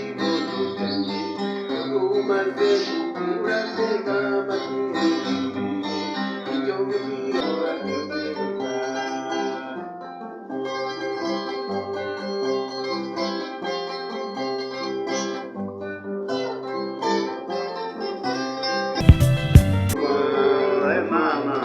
Kibondo cyanjye, umaze gukura, tega amatwi icyo nkubwira, uraryoherwa. Mama.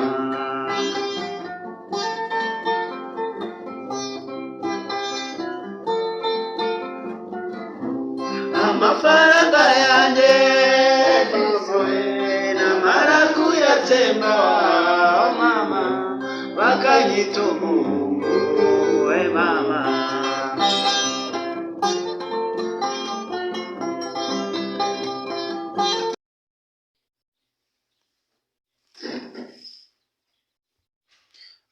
Amafaranga yanjye yuzuye, namara kuyatsemba mama, bakanyita umuhungu we mama.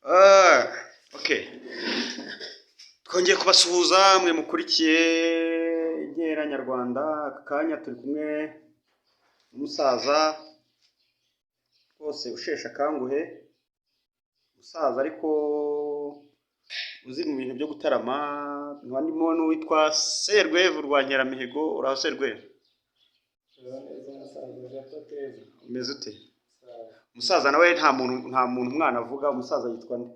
Ah, okay. Twongeye kubasuhuza mwe mukurikiye Inkera Nyarwanda. Aka kanya turi kumwe n'umusaza rwose usheshe akanguhe, umusaza ariko uzi mu bintu byo gutarama. Nkaba ndimo n'uwitwa Serwevu rwa Nkeramihigo. Uraho Serwevu? Umeze ute? Umusaza nawe nta muntu umwana avuga. Umusaza yitwa nde?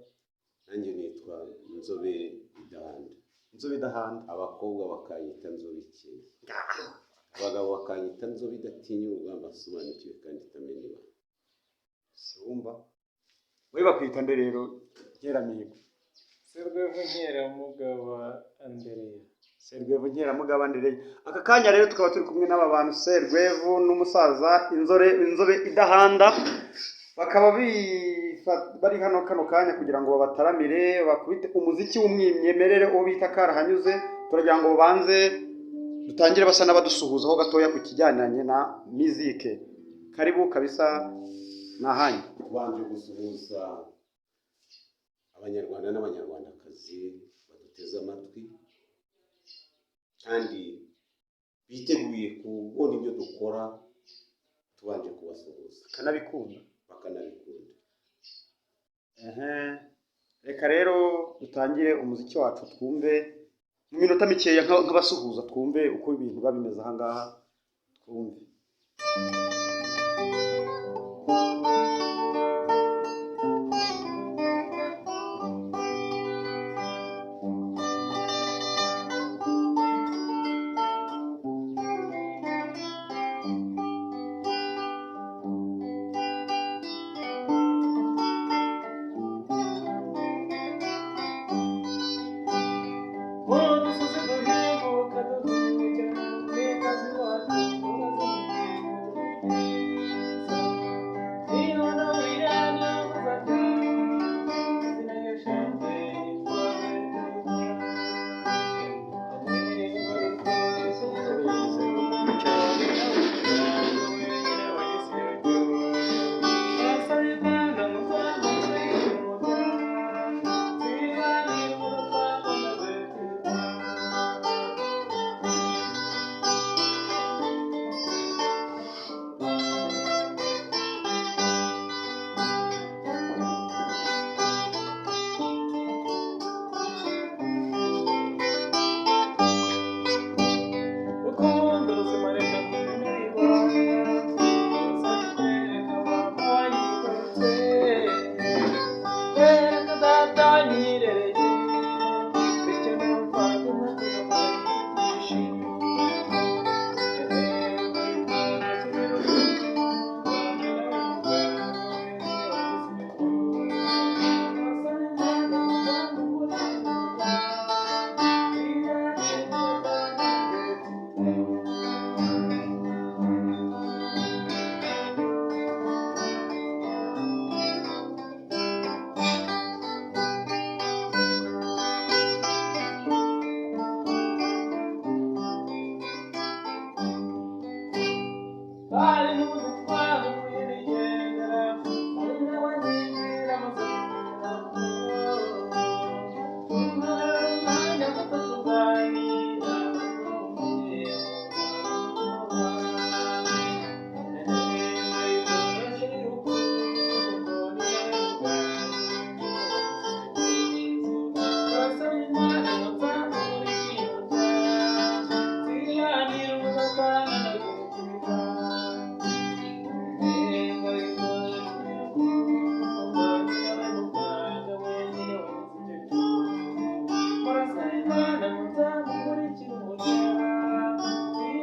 Nanjye nitwa Nzobe Idahanda. Inzobe Idahanda. Abakobwa bakanyita Nzobe Ikeye, abagabo bakanyita Nzobe Idatinya urugamba, asobanukiwe kandi itamena ibanga. Siwumva we, bakwita nde rero, Nkeramihigo? Serwevu Nkeramugaba Andereya. Serwevu Nkeramugaba Andereya. Aka kanya rero tukaba turi kumwe n'aba bantu, Serwevu n'umusaza Inzobe Idahanda, bakaba bari hano kano kanya kugira ngo babataramire, bakubite umuziki w'umwimerere uwo bita karahanyuze. Turagira ngo babanze dutangire basa n'abadusuhuzaho gatoya ku kijyananye na mizike. Karibu kabisa, ni ahanyu. Tubanje gusuhuza Abanyarwanda n'Abanyarwandakazi baduteze amatwi kandi biteguye kubona ibyo dukora. Tubanje kubasuhuza. Kanabikunda. Bakanabikunda. Ehe. Reka rero dutangire umuziki wacu, twumve mu minota mikeya nk'abasuhuza, twumve uko ibintu biba bimeze aha ngaha, twumve. Udusozi duhinguka duhurukira mu mpinga z'iwacu.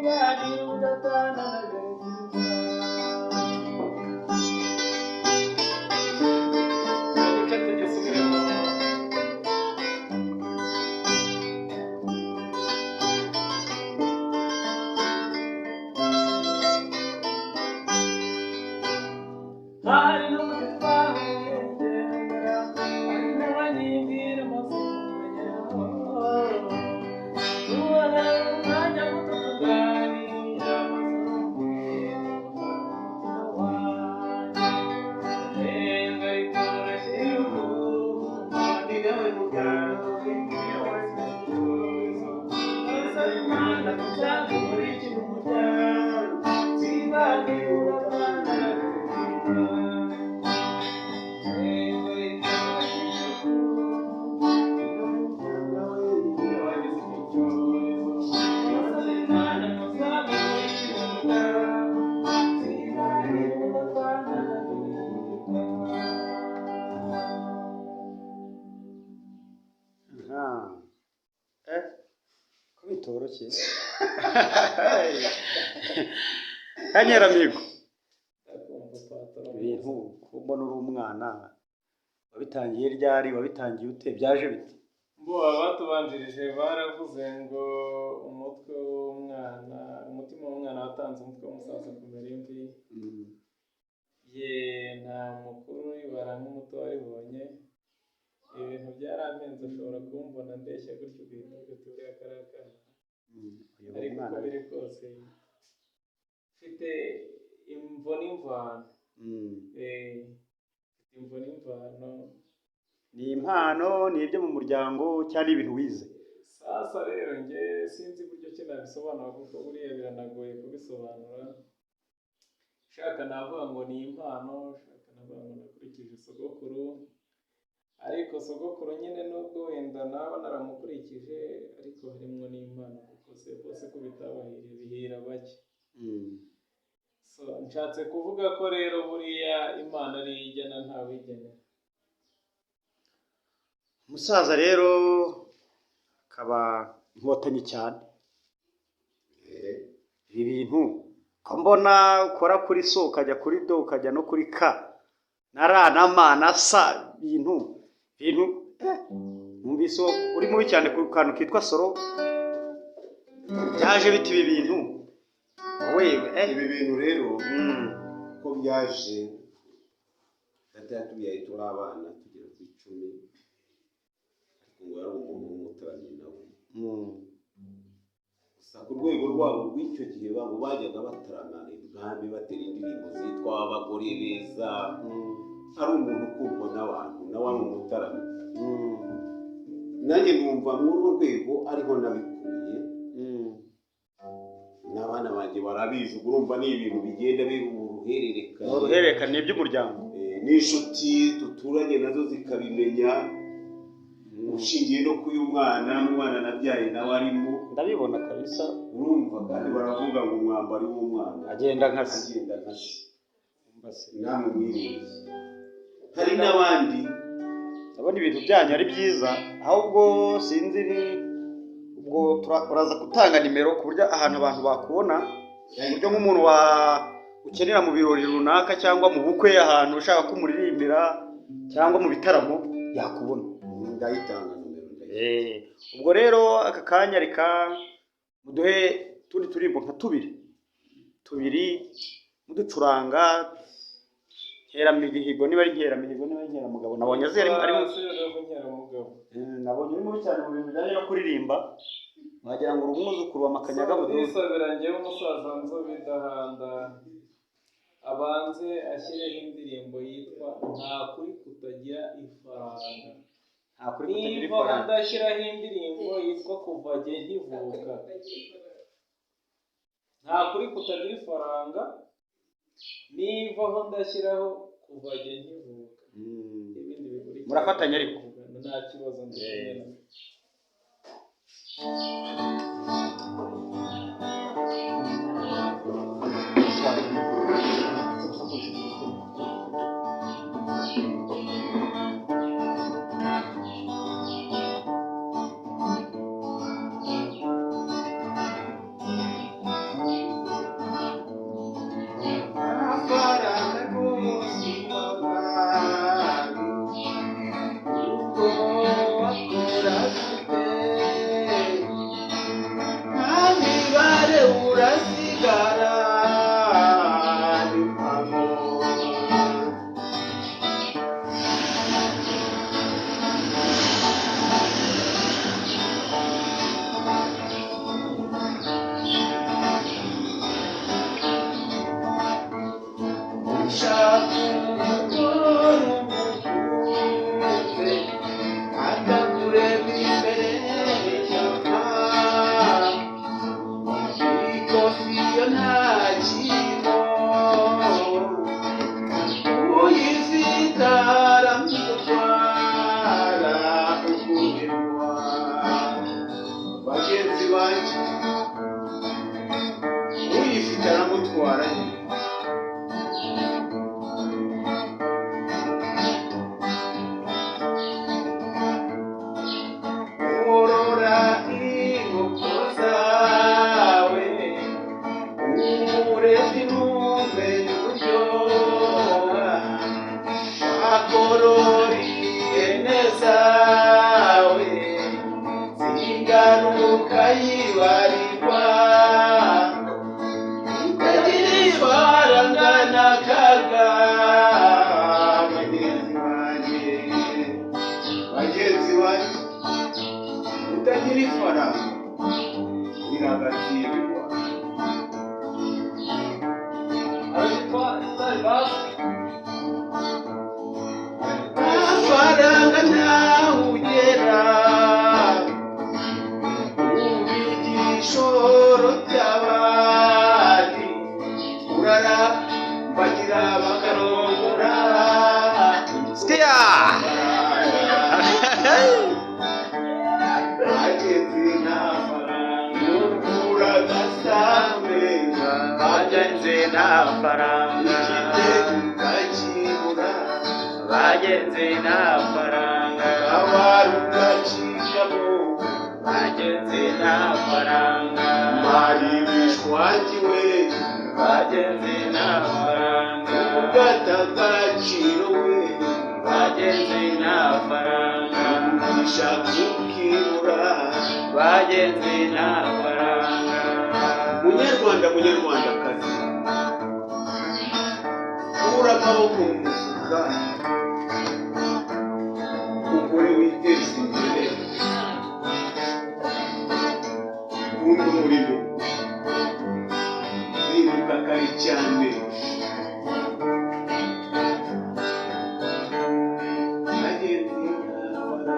Twibanire udatana na Beretirika. Reka tugisubiremo. Hari n'uburyo twahuye ngendera, hari n'abanyibwira amaze kumenya. Tubona umwanya muto tuganira, maze umbwira umutima wanjye. Nenga itoroshye y'urukundo, ni nawe muganga w'imibereho y'icyorezo. Ndasaba Imana kuzamurikira umuryango, twibanire udatana na Aha. Eh, ko bitoroshye. Kanyeramihigo, ibintu ko mbona uri umwana, wabitangiye ryari? Wabitangiye ute? Byaje bite? Bo abatubanjirije baravuze ngo umutwe w'umwana, umutima w'umwana watanze umutwe w'umusaza kumera imvi. Ye, nta mukuru uribara nk'umuto waribonye. Ibintu byarampenze, ushobora kumbona ndeshya gutyo ugahita uvuga uti buriya kariya kana. Uyu Ariko uko mwana biri kose mfite imvo n'imvano. Mfite imvo n'imvano. Ni impano, ni ibyo mu muryango, cyangwa ibintu wize? Sasa rero njye sinzi uburyo ki nabisobanura, kuko buriya biranagoye kubisobanura. Shaka navuga ngo ni impano, shaka navuga ngo nakurikije sogokuru, ariko sogokuru nyine nubwo wenda naba naramukurikije, ariko harimwo n'impano, kuko se bose ko bitabahiriye bihira bake. So nshatse kuvuga ko rero buriya Imana ariyo igena, ntawigenera. Umusaza rero akaba inkotanyi cyane. Ibi bintu ko mbona ukora kuri so, ukajya kuri do, ukajya no kuri ka na ra na ma na sa, bintu numvise uri mubi cyane ku kantu kitwa soro. Byaje bite ibi bintu wowe? Ibi bintu rero, ko byaje, data yatubyaye turi abana tugera ku 10, ariko ngo yari umuntu w'umutaramyi nawe. Gusa ku rwego rwabo rw'icyo gihe, babo bajyaga batarama ibwami, batera indirimbo zitwa abagore beza. Ari umuntu ukundwa n'abantu, nawe ari umutaramyi. Nanjye numva muri urwo rwego ariho nabikuye. N'abana banjye barabizi. Ubwo urumva ni ibintu bigenda biba uruhererekane. Ni uruhererekane by'umuryango. N'inshuti duturanye nazo zikabimenya, ushingiye no k'uyu mwana, n'umwana nabyaye nawe arimo. Ndabibona kabisa. Urumva kandi baravuga ngo umwambari w'umwana agenda nka se. Agenda nka se. Umva se. Namwe mwirinde, hari n'abandi. Ndabona ibintu byanyu ari byiza, ahubwo sinzi ni ubwo uraza gutanga nimero ku buryo ahantu abantu bakubona, ku buryo nk'umuntu wa ukenera mu birori runaka cyangwa mu bukwe, ahantu ushaka ko umuririmbira cyangwa mu bitaramo, yakubona. Ndayitanga nomero, ndayitanga. Ubwo rero aka kanya reka muduhe tundi turirimbo nka tubiri tubiri muducuranga. Nkeramihigo, niba ari nkeramihigo, niba ari nkeramugabo, nabonye azi ari Serweva Nkeramugabo. Nabonye uri mubi cyane mu bintu bijyanye no kuririmba, wagira ngo uri umwuzukuru wa Makanyaga Bududu. Ndisabira njyewe umusaza Nzobe Idahanda, abanze ashyireho indirimbo yitwa Nta Kuri Kutagira Ifaranga. Nta Kuri Kutagira Niba Ifaranga. ndashyiraho indirimbo yitwa Kuva Jye Nkivuka. Nta Kuri Kutagira Ifaranga nivaho, ndashyiraho Kuva Jye Nkivuka. Ibindi bikurikira Murafatanya ariko. Nta kibazo, ndi kumwe nawe. Ntakirimo uyifite aramutwara ukumirwa. Bagenzi banjye, uyifite aramutwara nyine. Worora inkoko zawe, umurezi ntumenye uburyoha, wakorora ihene zawe zigaruka yibarirwa, itagira ifaranga n'akaga. Bagenzi banjye, bagenzi banjye, utagira ifaranga biragatsindwa. Ariko sitari basi. Amafaranga ntawe ugera ubigishoro by'abandi, Urara bagira bakarongora. Sikia! Bagenzi nta faranga, urwura gasameza. Bagenzi nta faranga, Igitego ukakibura. Bagenzi nta faranga, Kabari ugacikamo. Bagenzi nta faranga, Mari wishwangiwe. Bagenzi nta faranga, Ugata agaciro we. Bagenzi nta faranga, Ugurisha kukibura. Bagenzi nta faranga. Munyarwanda, munyarwandakazi, kura amaboko mu mufuka, ukore witeze imbere. Kunda umurimo, zinduka kare cyane. Bagenzi, amafaranga,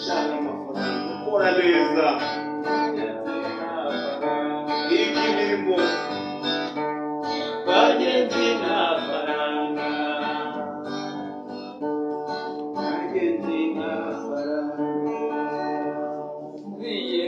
shaka amafaranga, ukora neza, higa imirimo. Bagenzi nta faranga, bagenzi nta faranga. Ngiye.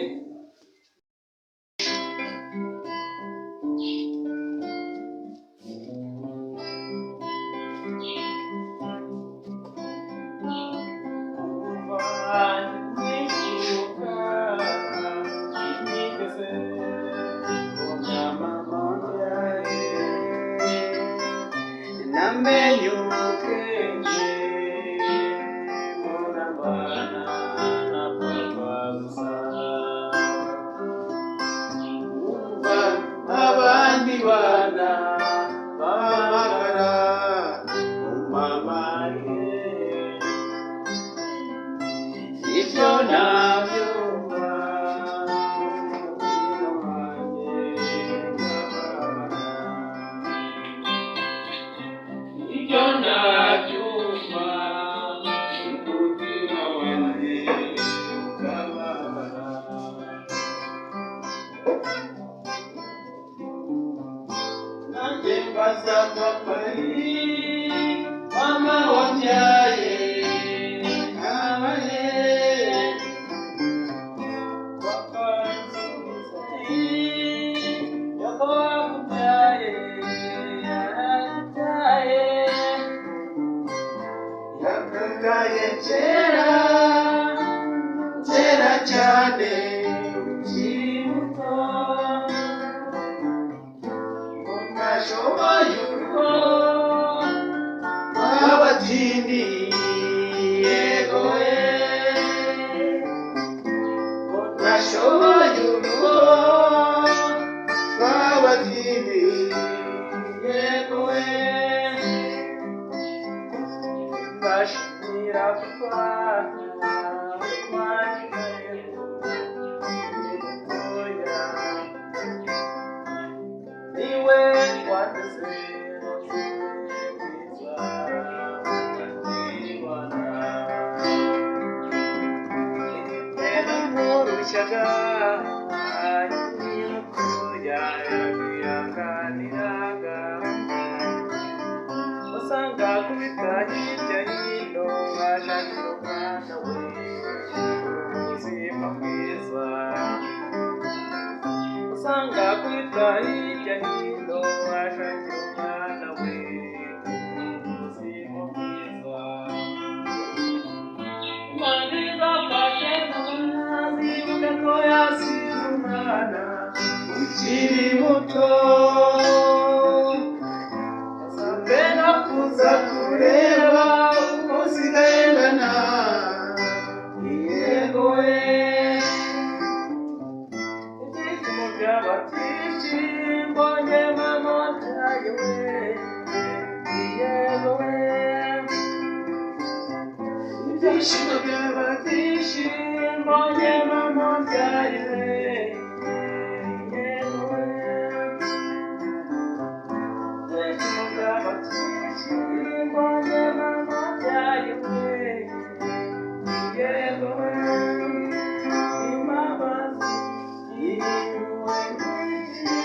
Namenye ubwenge murabana na papa gusa. Umva abandi bana bahamagara mama. Ibyo nabyumva, umutima wanjye ukababara. Ibyo nabyumva, umutima wanjye ukababara. Nanjye mbaza papa, Mama wambyaye abahe? Papa nsubiza ati, nyoko wakubyaye yaragutaye. Yakutaye kera, kera cyane. Ukiri muto, Ntashoboye urugo rw'abatindi. Yego we, ntashoboye urugo rw'abatindi. Yego we, bashimira papa niwe wandeze neza. Namurushyaga. twaganiraga, usanga kubita hirya hino mwashakira umwana we ubuzima bwiza, usanga kubita hirya hino mwashakira umwana we ubuzima bwiza. Imana izafashe zibuka ko yasize umwana ukiri muto, azambe no kuza kureba uko usigaye yego we. Ibyishimo byaba byinshi mbonye mama wabyaye we, yego we. Ibyishimo byaba byinshi mbonye mama wabyaye we, yego we. Ibyishimo byaba byinshi mbonye mama wabyaye we, yego we. Imbabazi impuhwe nyinshi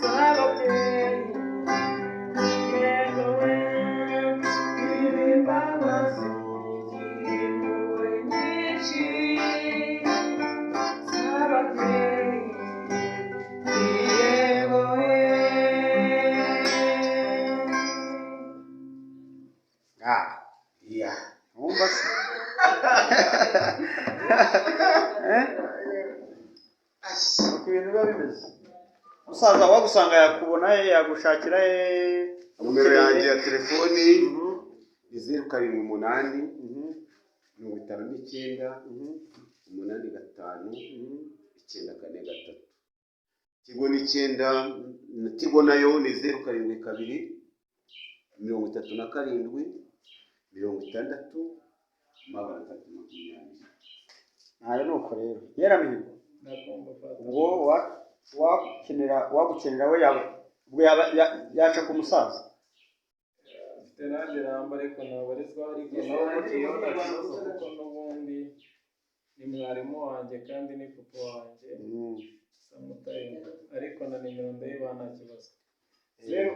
z'ababyeyi, yego we. Imbabazi impuhwe nyinshi z'ababyeyi, yego we. Ah, Yeah. wumva se? Eh? Uko ibintu biba bimeze, musaza wagusanga yakubona he, yagushakira he? Nomero yanjye ya telefoni ni 078 59 85 943. Tigo ni icyenda, Tigo nayo ni 072 37 60 320. Ntayo nuko rero yeramihigo. Ndakumva Papa. Ubwo wakenera wagukenera we yaba ubwo yaba yaca ku musaza. Mfite nanjye namba ariko nabarizwa, ariko nawe mugiyeho nta kibazo kuko n'ubundi ni mwarimu wanjye kandi ni papa wanjye samutayimu, ariko na nimero ndayibaha nta kibazo. 072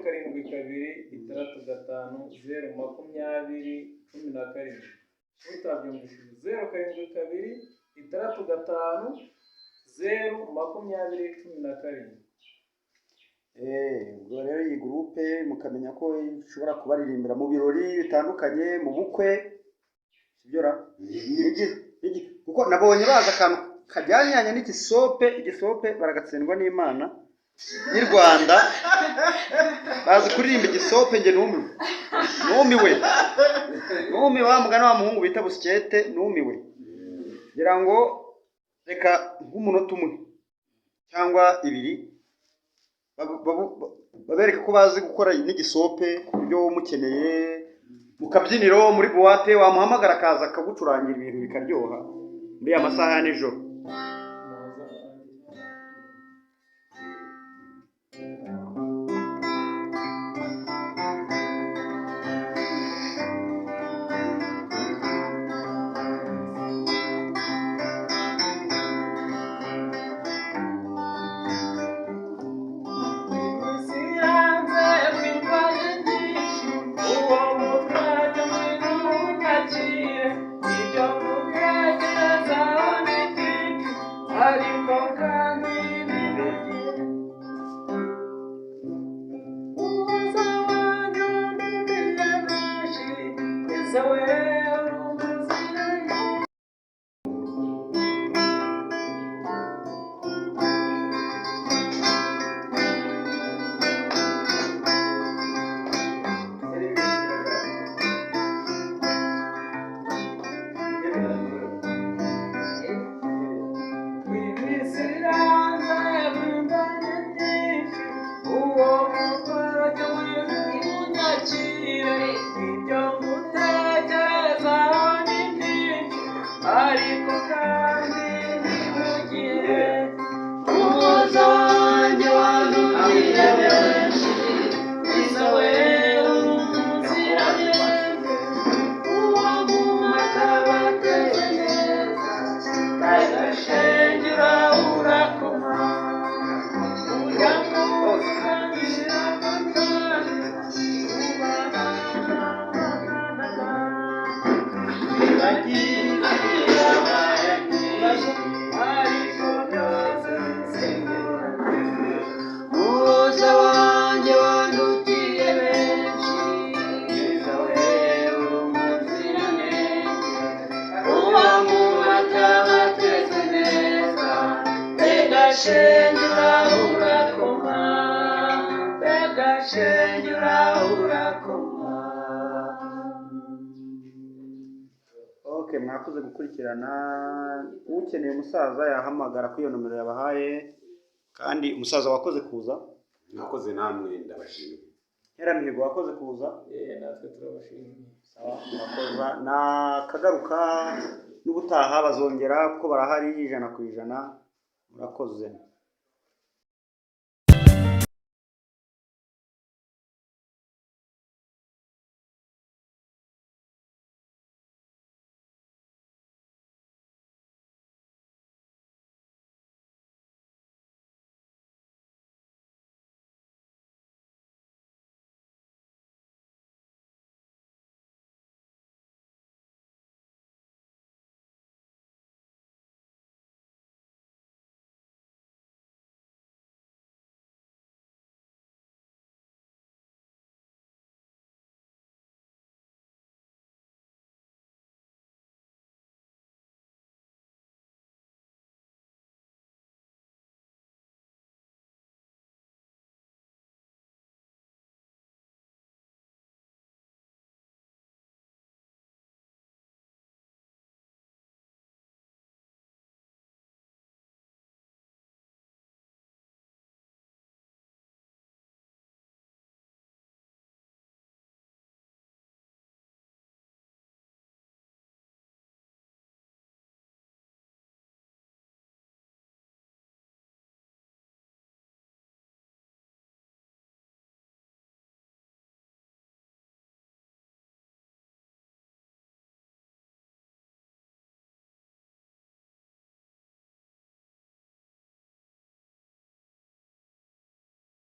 65 0 20 17. Utabyumvishije, 072 65 0 20 17. Ubwo rero iyi groupe mukamenya ko ishobora kubaririmbira mu birori bitandukanye, mu bukwe, sibyo ra? Kuko nabonye baza akantu kajyanye n'igisope, igisope baragatsindwa n'Imana y'i Rwanda, bazi kuririmba igisope. Njye numiwe, numiwe, numiwe, wa mugani wa muhungu bita Busyete, numiwe. Ngira ngo reka nk'umunota umwe cyangwa ibiri babereke ko bazi gukora n'igisope, ku buryo mukeneye mu kabyiniro, muri boîte, wamuhamagara akaza akagucurangira ibintu bikaryoha muri ya masaha ya nijoro. Muhoza. Iminsi yanze kwitwaje byinshi, uwo mutwajya muri ntunyakire, ibyo mutekerezaho ni byinshi. Okay, mwakoze gukurikirana. Ukeneye umusaza yahamagara kuri iyo nomero yabahaye. Kandi umusaza, wakoze kuza. Mwakoze namwe, ndabashimiye. Nteramihigo, wakoze kuza. Natwe turabashimiye. Sawa, murakoze. Nakagaruka n'ubutaha, bazongera kuko barahari 100%. Murakoze.